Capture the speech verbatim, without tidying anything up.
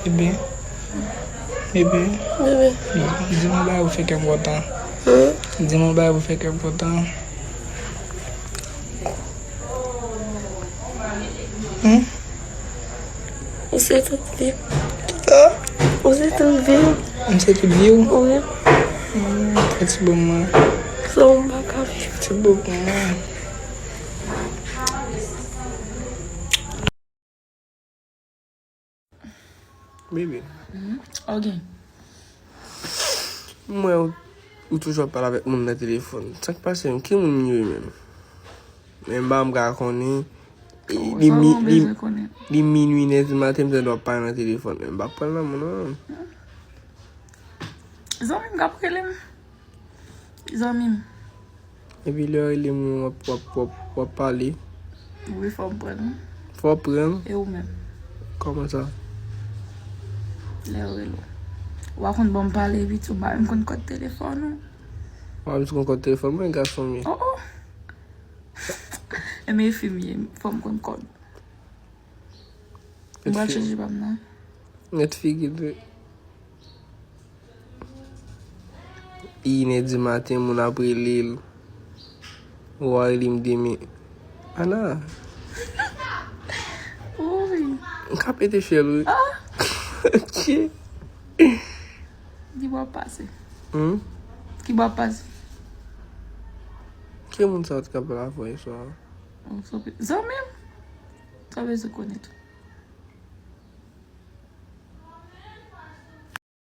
Bebe. Bebe. Bebe. Di m yon bagay pou fè kè m kontan. Hmm? Di m yon bagay pou fè kè m kontan. Hmm? Ou se tout vi m. Kisa? Ou se tout vi m. M se tout vi w? Wi. Hmm, fè ti bo mwen. San ou m pa ka viv. Ti bo pou mwen. Bebe. Mhm. Ok. M wè ou, ou toujou ap pale avèk moun nan telefòn. Sa k pase menm? Ki moun m ye menm? Men m pa m ka konnen. Kòman? Li, sa mi, ou li, bezwen konnen? Li minui nèf di maten, m tande w ap pale nan telefòn. Men m p ap pran nan moun non. Zanmi m k ap rele m. Zanmi m. Epi lè yo rele m, w ap, w ap, w ap, w ap pale. Wi, fò m pran l. Fò w pran l? E ou menm? Kòman sa? Lè yo rele w. Ou pa konn ban m pale, epi tou, m pa menm konn kòd telefòn ou. W pa menm konn kòd telefòn mwen, gason m ye. Oh, oh. Enben, e fi m ye, fò m konn kòd. Ou pral chanje pa m nan. Nèt figi l. Inè di maten, moun ap rele l. Ou a rele m demen. Ana. Wi. M ka pete fyèl, wi. Ah! Ok. Ki bò ap pase? Hmm? Ki bò ap pase? Ki moun sa w t ka pale avè w yè swa? Zanmi m. Sa w bezwen konnen tou?